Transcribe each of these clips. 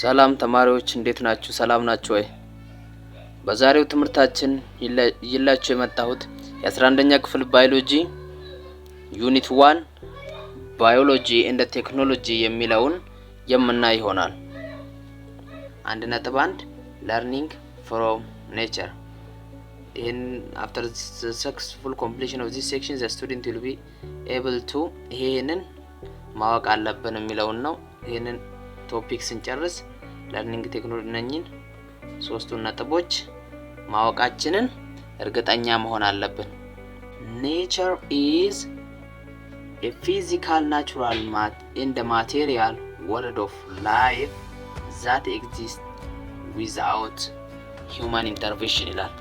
ሰላም ተማሪዎች፣ እንዴት ናችሁ? ሰላም ናችሁ ወይ? በዛሬው ትምህርታችን ይዤላችሁ የመጣሁት የ11ኛ ክፍል biology unit 1 biology and technology የሚለውን የምናይ ይሆናል። 1.1 learning from nature። ይህን after successful completion of this section, the student will be able to ይሄንን ማወቅ አለብን የሚለውን ነው። ይህንን topic ስንጨርስ learning technology እነኝን ሶስቱን ነጥቦች ማወቃችንን እርግጠኛ መሆን አለብን። Nature is a physical, natural and material world of life that exist without human intervention ይላል።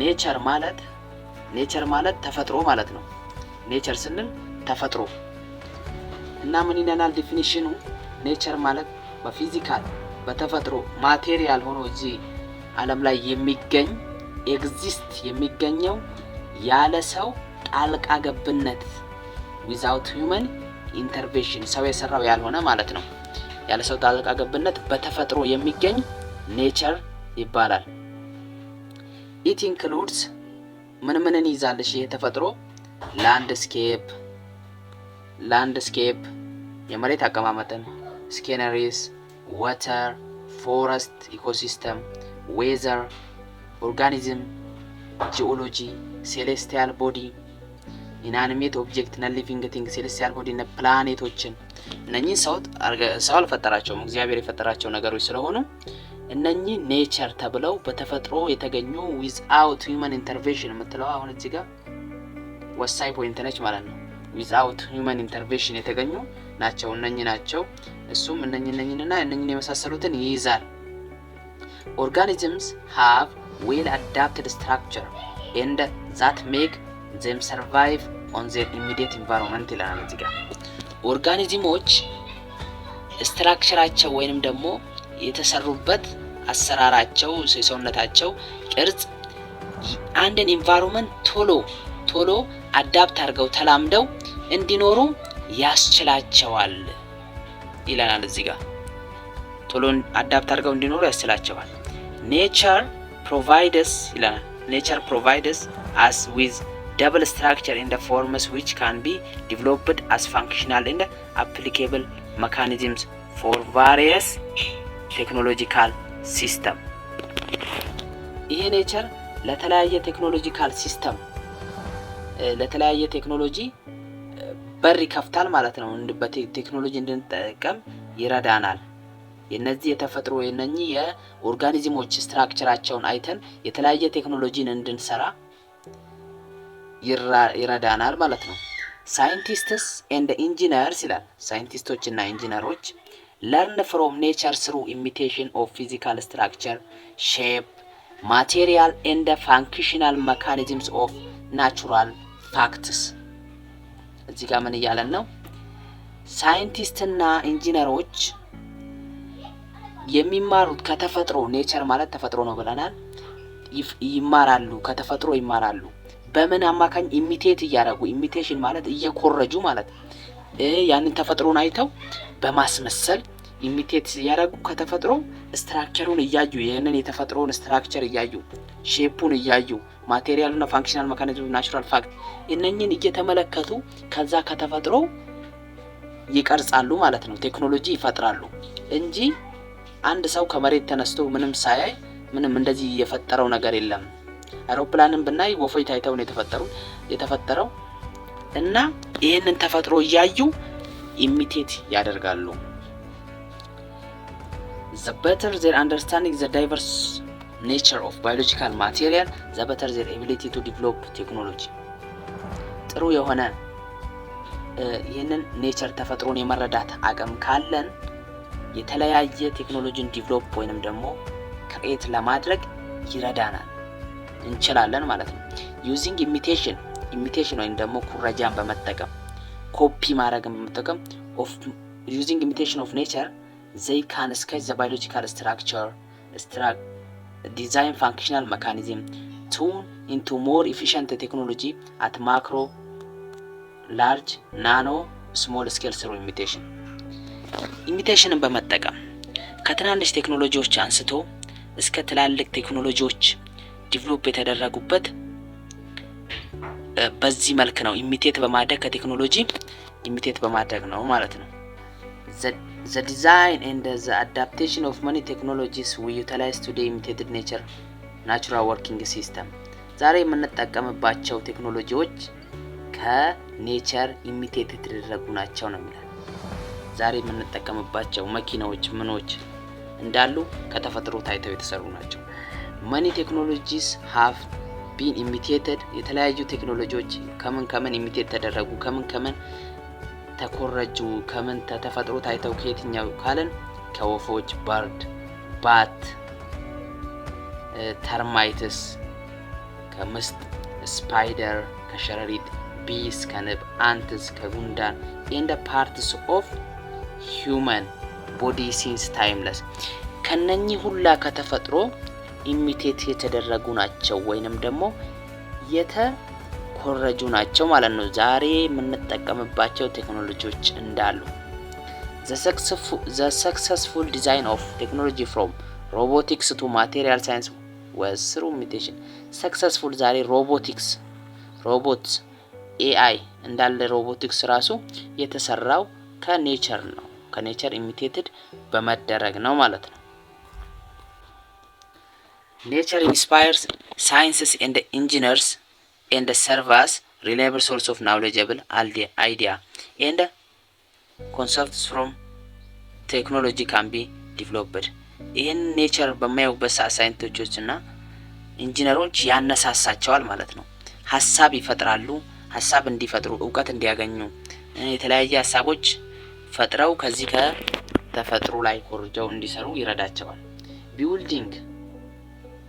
Nature ማለት ተፈጥሮ ማለት ነው። Nature ስንል ተፈጥሮ እና ምን ይለናል definition ኑ? Nature ማለት በ physical በተፈጥሮ material ሆኖ እዚህ ዓለም ላይ የሚገኝ፣ exist የሚገኘው ያለ ሰው ጣልቃ ገብነት፣ without human intervention፣ ሰው የሰራው ያልሆነ ማለት ነው። ያለ ሰው ጣልቃ ገብነት በተፈጥሮ የሚገኝ nature ይባላል። It includes ምን ምንን ይዛለች? ይሄ ተፈጥሮ landscape የመሬት አቀማመጥን፣ sceneries፣ water፣ forest፣ ecosystem፣ weather፣ organism፣ geology፣ celestial body፣ inanimate object፣ non living thing፣ celestial body፣ ፕላኔቶችን። እነኚህ ሰው አልፈጠራቸውም፣ እግዚአብሔር የፈጠራቸው ነገሮች ስለሆኑ እነኚህ nature ተብለው በተፈጥሮ የተገኙ without human intervention የምትለው አሁን እዚህ ጋር ወሳኝ point ነች ማለት ነው። Without human intervention የተገኙ ናቸው፣ እነኚህ ናቸው። እሱም እነኚህ እነኚህንና እነኚህን የመሳሰሉትን ይይዛል። Organisms have well adapted structure and that make them survive on their immediate environment ይለናል እዚህ ጋር። Organism ኦች structure ራቸው ወይንም ደግሞ የተሰሩበት አሰራራቸው፣ የሰውነታቸው ቅርጽ አንድን environment ቶሎ ቶሎ adapt አድርገው ተላምደው እንዲኖሩ ያስችላቸዋል ይለናል። እዚህ ጋር ቶሎ adapt አድርገው እንዲኖሩ ያስችላቸዋል። Nature provides ይለናል። Nature provides us with double structure and forms which can be developed as functional and applicable mechanisms for various technological system። ይሄ nature ለተለያየ technological system፣ ለተለያየ ቴክኖሎጂ በር ይከፍታል ማለት ነው። በቴክኖሎጂ እንድንጠቀም ይረዳናል። የነዚህ የተፈጥሮ የነኚህ የ organism ኦች structure ራቸውን አይተን የተለያየ ቴክኖሎጂን እንድንሰራ ይረዳናል ማለት ነው። Scientists and engineers ይላል። Scientist ኦች እና engineer ኦች learn from nature through imitation of physical structure, shape, material and functional mechanisms of natural facts። እዚህ ጋር ምን እያለን ነው? Scientist ና engineer ኦች የሚማሩት ከተፈጥሮ፣ nature ማለት ተፈጥሮ ነው ብለናል። ይማራሉ፣ ከተፈጥሮ ይማራሉ። በምን አማካኝ? Imitate እያደረጉ፣ imitation ማለት እየኮረጁ ማለት፣ ያንን ተፈጥሮን አይተው በማስመሰል፣ imitate እያደረጉ ከተፈጥሮ structure ሩን እያዩ፣ ይህንን የተፈጥሮን structure እያዩ፣ shape ኡን እያዩ፣ material ኡና functional mechanism natural fact እነኝን እየተመለከቱ ከዛ ከተፈጥሮ ይቀርጻሉ ማለት ነው። ቴክኖሎጂ ይፈጥራሉ እንጂ አንድ ሰው ከመሬት ተነስቶ ምንም ሳያይ ምንም እንደዚህ የፈጠረው ነገር የለም። አውሮፕላንን ብናይ ወፎች ታይተው ነው የተፈጠረው እና ይህንን ተፈጥሮ እያዩ imitate ያደርጋሉ። The better their understanding the diverse nature of biological material, the better their ability to develop technology። ጥሩ የሆነ ይህንን nature ተፈጥሮን የመረዳት አቅም ካለን የተለያየ ቴክኖሎጂን develop ወይንም ደግሞ create ለማድረግ ይረዳናል፣ እንችላለን ማለት ነው። Using imitation ወይም ደግሞ ኩረጃን በመጠቀም፣ ኮፒ ማድረግን በመጠቀም፣ of using imitation of nature, they can sketch the biological structure, design functional mechanism, turn into more efficient technology at macro, large, nano, small scale through imitation። Imitation ን በመጠቀም ከትናንሽ ቴክኖሎጂዎች አንስቶ እስከ ትላልቅ ቴክኖሎጂዎች develop የተደረጉበት በዚህ መልክ ነው። Imitate በማድረግ፣ ከቴክኖሎጂ imitate በማድረግ ነው ማለት ነው። The design and the adaptation of many technologies we utilize today imitated nature, natural working system። ዛሬ የምንጠቀምባቸው ቴክኖሎጂዎች ከ nature imitate የተደረጉ ናቸው ነው የሚለው። ዛሬ የምንጠቀምባቸው መኪናዎች ምኖች እንዳሉ ከተፈጥሮ ታይተው የተሰሩ ናቸው። Many technologies have been imitated። የተለያዩ ቴክኖሎጂዎች ከምን ከምን imitate ተደረጉ፣ ከምን ከምን ተኮረጁ፣ ከምን ተፈጥሮ ታይተው ከየትኛው ካልን ከወፎች bird፣ bat፣ termites ከምስጥ፣ spider ከሸረሪት፣ bees ከንብ፣ ants ከጉንዳን and parts of human body since timeless። ከነኚህ ሁላ ከተፈጥሮ imitate የተደረጉ ናቸው ወይንም ደግሞ የተኮረጁ ናቸው ማለት ነው። ዛሬ የምንጠቀምባቸው ቴክኖሎጂዎች እንዳሉ the successful design of technology from robotics to material science was through imitation። Successful ዛሬ robotics፣ robot፣ AI እንዳለ ሮቦቲክስ ራሱ የተሰራው ከ nature ነው። ከ nature imitated በመደረግ ነው ማለት ነው። Nature inspires scientists and engineers and serve as reliable source of knowledgeable idea and concepts from technology can be developed። ይህን nature በሚያዩበት ሰዓት ሳይንቲስቶች እና ኢንጂነሮች ያነሳሳቸዋል ማለት ነው። ሀሳብ ይፈጥራሉ። ሀሳብ እንዲፈጥሩ፣ እውቀት እንዲያገኙ፣ የተለያየ ሀሳቦች ፈጥረው ከዚህ ከተፈጥሮ ላይ ኮርጀው እንዲሰሩ ይረዳቸዋል። Building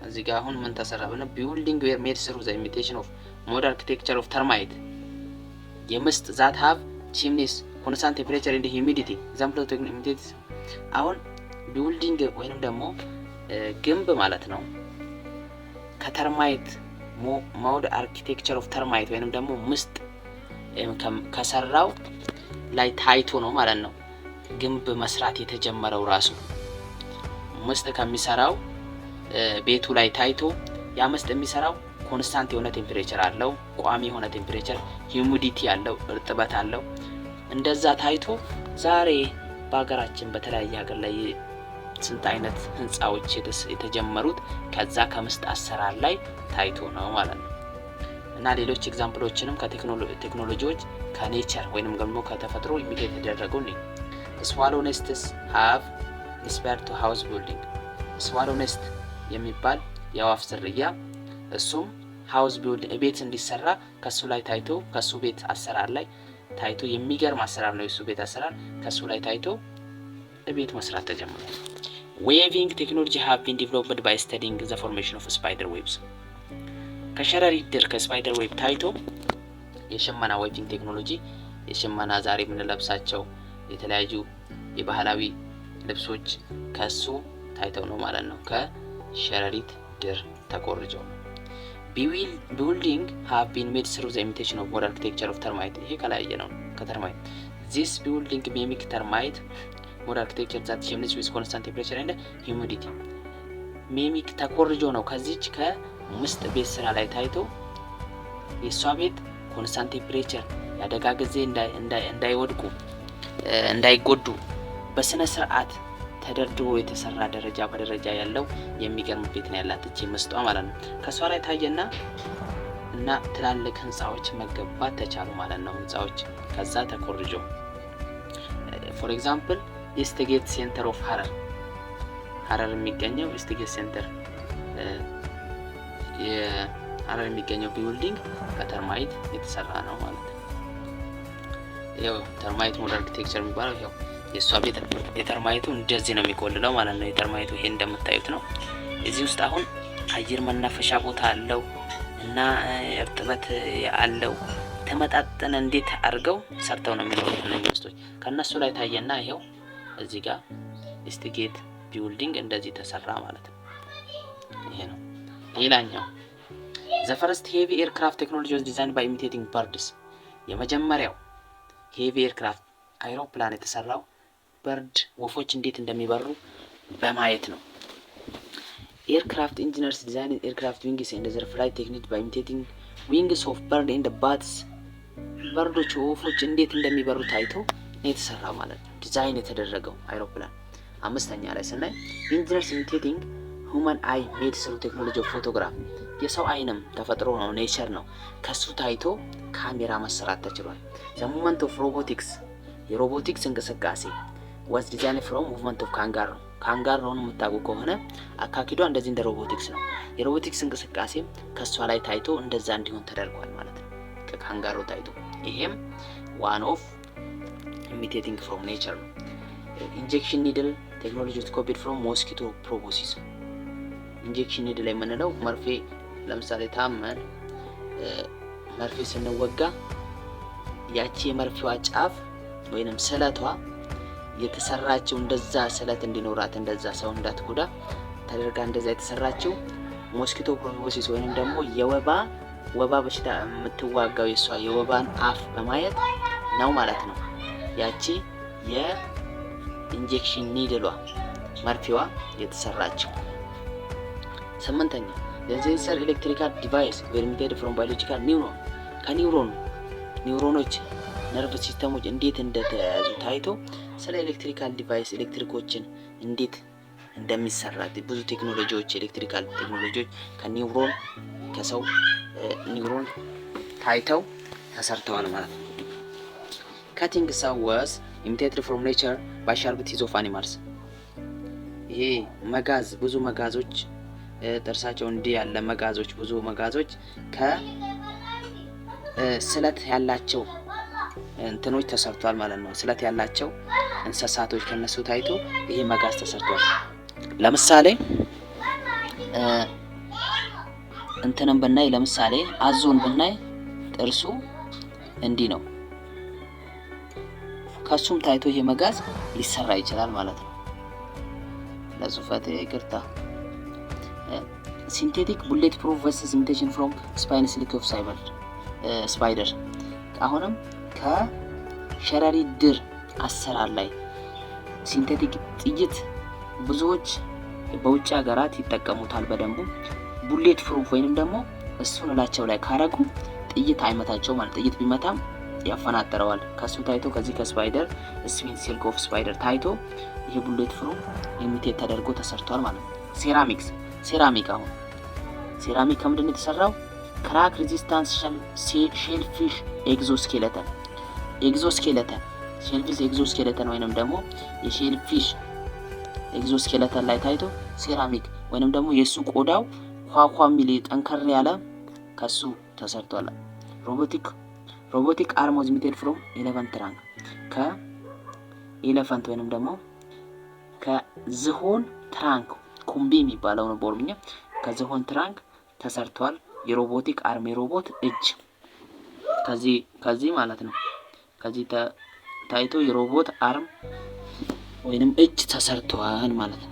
እዚህ ጋር አሁን ምን ተሰራ ብለ building were made through the imitation of mound architecture of termite የምስጥ that have chimneys, constant temperature and humidity, example of imitate። አሁን building ወይንም ደግሞ ግንብ ማለት ነው። ከ termite mound architecture of termite ወይንም ደግሞ ምስጥ ከሰራው ላይ ታይቶ ነው ማለት ነው። ግንብ መስራት የተጀመረው ራሱ ምስጥ ከሚሰራው ቤቱ ላይ ታይቶ ያ ምስጥ የሚሰራው constant የሆነ temperature አለው፣ ቋሚ የሆነ temperature፣ humidity አለው፣ እርጥበት አለው። እንደዛ ታይቶ ዛሬ በሀገራችን በተለያየ ሀገር ላይ ስንት አይነት ህንፃዎች የተጀመሩት ከዛ ከምስጥ አሰራር ላይ ታይቶ ነው ማለት ነው። እና ሌሎች example ኦችንም ከቴክኖሎጂዎች ከ nature ወይንም ደግሞ ከተፈጥሮ imitate የተደረገው ነ swallow nests have inspired to house building። Swallow nest የሚባል የአዋፍ ዝርያ እሱም house build ቤት እንዲሰራ ከሱ ላይ ታይቶ፣ ከሱ ቤት አሰራር ላይ ታይቶ፣ የሚገርም አሰራር ነው የሱ ቤት አሰራር፣ ከሱ ላይ ታይቶ ቤት መስራት ተጀምሯል። Weaving technology have been developed by studying the formation of spider webs። ከሸረሪት ድር፣ ከ spider web ታይቶ የሽመና weaving technology፣ የሽመና ዛሬ የምንለብሳቸው የተለያዩ የባህላዊ ልብሶች ከሱ ታይተው ነው ማለት ነው። ከሸረሪት ድር ተኮርጀው ነው። Building have been made through the imitation of mound architecture of termite። ይሄ ከላይ ነው ከ termite። This building mimic termite mound architecture that chimneys with constant temperature and humidity። Mimic ተኮርጆ ነው ከዚች ከምስጥ ቤት ስራ ላይ ታይቶ የእሷ ቤት constant temperature፣ የአደጋ ጊዜ እንዳይወድቁ፣ እንዳይጎዱ በስነ ስርዓት ተደርድሮ የተሰራ ደረጃ በደረጃ ያለው የሚገርም ቤት ነው ያላት እቺ ምስጧ ማለት ነው። ከእሷ ላይ ታየና እና ትላልቅ ህንፃዎች መገንባት ተቻሉ ማለት ነው። ህንፃዎች ከዛ ተኮርጆ for example Eastgate Center of ሀረር፣ ሀረር የሚገኘው Eastgate Center፣ የሀረር የሚገኘው building ከ termite የተሰራ ነው ማለት ነው። ይኸው termite mound architecture የሚባለው ይኸው የእሷ ቤት የ termite ኡ እንደዚህ ነው የሚቆልለው ማለት ነው። የ termite ኡ ይሄ እንደምታዩት ነው። እዚህ ውስጥ አሁን አየር መናፈሻ ቦታ አለው እና እርጥበት አለው። ተመጣጠነ እንዴት አድርገው ሰርተው ነው የሚኖሩት እነኚህ ምስጦች። ከእነሱ ላይ ታየና ይኸው እዚህ ጋር Eastgate building እንደዚህ ተሰራ ማለት ነው። ይሄ ነው። ሌላኛው the first heavy aircraft technology was designed by imitating birds። የመጀመሪያው heavy aircraft አይሮፕላን የተሰራው bird ወፎች እንዴት እንደሚበሩ በማየት ነው። Aircraft engineers design aircraft wings and their flight technique by imitating wings of bird and bats። Bird ኦች፣ ወፎች እንዴት እንደሚበሩ ታይቶ ነው የተሰራ ማለት ነው። ዲዛይን የተደረገው አይሮፕላን። አምስተኛ ላይ ስናይ engineers imitating human eye made through technology of photograph። የሰው አይንም ተፈጥሮ ነው፣ nature ነው። ከሱ ታይቶ ካሜራ መሰራት ተችሏል። The movement of robotics፣ የ robotics እንቅስቃሴ was design from movement of kangaroo። Kangaroo ን የምታውቁ ከሆነ አካሄዷ እንደዚህ እንደ ሮቦቲክስ ነው። የሮቦቲክስ እንቅስቃሴ ከእሷ ላይ ታይቶ እንደዛ እንዲሆን ተደርጓል ማለት ነው። ከካንጋሮ ታይቶ ይሄም one of imitating from nature ነው። Injection needle technology copied from mosquito proboscis። Injection needle የምንለው መርፌ፣ ለምሳሌ ታመን መርፌ ስንወጋ ያቺ የመርፌዋ ጫፍ ወይንም ስለቷ የተሰራችው እንደዛ ስለት እንዲኖራት፣ እንደዛ ሰው እንዳትጎዳ ተደርጋ እንደዛ የተሰራችው mosquito proboscis ወይንም ደግሞ የወባ ወባ በሽታ የምትዋጋው የእሷ የወባን አፍ በማየት ነው ማለት ነው። ያቺ የ injection needle ኧ መርፌዋ የተሰራችው። ስምንተኛ፣ sensor electrical device were imitated from biological neuron። ከ neuron neuron ኦች nerve system ኦች እንዴት እንደተያያዙ ታይቶ ስለ electrical device ኤሌክትሪኮችን እንዴት እንደሚሰራ ብዙ ቴክኖሎጂዎች፣ electrical ቴክኖሎጂዎች ከኒውሮን፣ ከሰው ኒውሮን ታይተው ተሰርተዋል ማለት ነው። Cutting saw was imitated from nature by sharp teeth of animals። ይሄ መጋዝ፣ ብዙ መጋዞች፣ ጥርሳቸው እንዲህ ያለ መጋዞች፣ ብዙ መጋዞች ከስለት ያላቸው እንትኖች ተሰርቷል ማለት ነው። ስለት ያላቸው እንስሳቶች ከነሱ ታይቶ ይሄ መጋዝ ተሰርቷል። ለምሳሌ እንትንም ብናይ፣ ለምሳሌ አዞን ብናይ ጥርሱ እንዲህ ነው። ከሱም ታይቶ ይሄ መጋዝ ሊሰራ ይችላል ማለት ነው። ለጽሁፈት ይቅርታ። Synthetic bullet proof vests imitation from spine silk of cyber spider። አሁንም ከሸረሪት ድር አሰራር ላይ synthetic ጥይት ብዙዎች በውጭ ሀገራት ይጠቀሙታል በደንቡ። Bullet proof ወይንም ደግሞ እሱን እላቸው ላይ ካረጉ ጥይት አይመታቸው ማለት፣ ጥይት ቢመታም ያፈናጥረዋል። ከሱ ታይቶ፣ ከዚህ ከ spider spin silk of spider ታይቶ ይሄ bullet proof imitate ተደርጎ ተሰርቷል ማለት ነው። Ceramics፣ ሴራሚክ፣ አሁን ሴራሚክ ከምንድን ነው የተሰራው? Crack resistance shellfish exoskeleton፣ shellfish exoskeleton ወይንም ደግሞ የ shellfish exoskeleton ላይ ታይቶ ሴራሚክ ወይንም ደግሞ የእሱ ቆዳው ኳኳ የሚል ጠንከር ያለ ከሱ ተሰርቷል። Robotic arm was imitated from elephant trunk። ከ elephant ወይንም ደግሞ ከዝሆን trunk፣ ኩምቢ የሚባለው ነው በኦሮምኛ፣ ከዝሆን trunk ተሰርቷል። የ robotic arm፣ የሮቦት እጅ ከዚህ ማለት ነው። ከዚህ ታይቶ የ robot arm ወይንም እጅ ተሰርቷል ማለት ነው።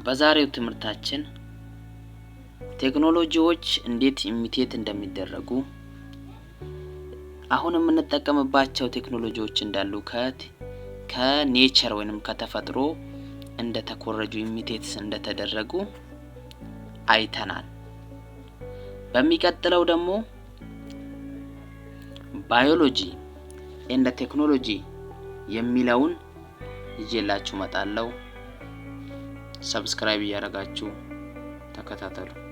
በዛሬው ትምህርታችን ቴክኖሎጂዎች እንዴት imitate እንደሚደረጉ፣ አሁን የምንጠቀምባቸው ቴክኖሎጂዎች እንዳሉ ከ nature ወይንም ከተፈጥሮ እንደተኮረጁ፣ imitate እንደተደረጉ አይተናል። በሚቀጥለው ደግሞ biology and technology የሚለውን ይዤላችሁ እመጣለሁ። Subscribe እያደረጋችሁ ተከታተሉ።